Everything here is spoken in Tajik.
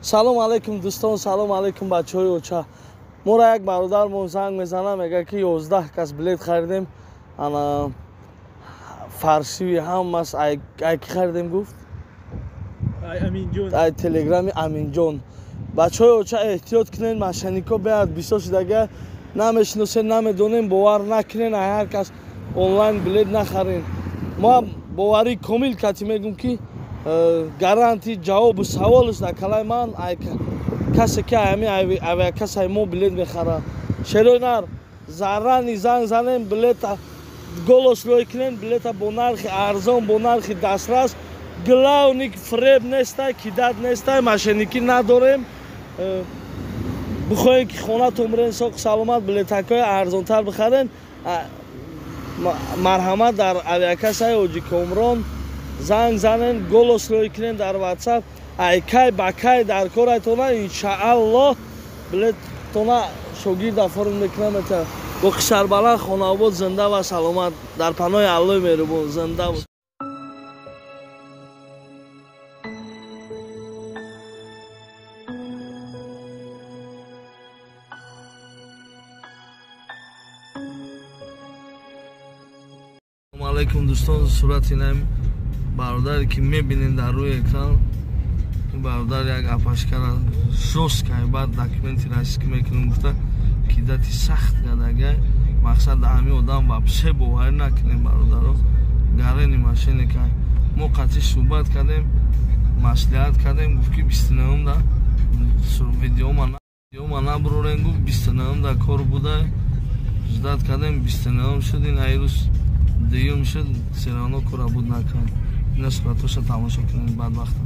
Салом алейкум дӯстон, салом алейкум бачаҳои оча. Моро як бародармон занг мезанад, мегӯяд ки 11 кас билет харидем. Ана фарсиви ҳамас ай ки харидем гуфт? Аминҷон. Ай телеграми Аминҷон. Бачаҳои оча эҳтиёт кунед, мошеннико беҳад бисёр шудага, намешиносен, намедонем, бовар накунен, ай ҳар кас онлайн билет нахарен. Ма боварии комил кати мегӯм ки гаранти ҷавобу саволш дар калаи ман ай касе ки ами авиакассаи мо билет мехарад. Шерои нар заррани занг занем, билета голос рӯй кунем, билета бо нархи арзон, бо нархи дастрас. Главный фреб нестай, кидат нестай, мошенникӣ надорем. Бихоҳем ки хонатон бирен соқ саломат, билетакҳои арзонтар бихарен. Марҳамат дар авиакассаи Ҳоҷи Комрон занг занен, голос рӯй кунен дар WhatsApp. Ай кай ба кай дар корайтона иншааллоҳ билеттона шогирд оформ мекунам. Бо қисарбаланд хонаобод, зинда ва саломат, дар паноҳи Аллоҳи меҳрубон зинда. Алейкум дӯстон, сурати инам бародаре ки мебинем дар рӯи экран, бародар як апашкара жёстко баъд документи российский мекунем гуфта кидати сахт кардага. Мақсад дар ҳамин одам вообще боварӣ накунем бародаро, гарени мошенника. Мо қатъи суҳбат кардем, маслиҳат кардем, гуфт ки 29-да видеома набурорем, гуфт 29-да кор буда, ждать кардем, 29 шуд, ин айрӯз дуюм шуд, всё равно кора буд накард. Ина суратоша тамошо кунем бадбахта.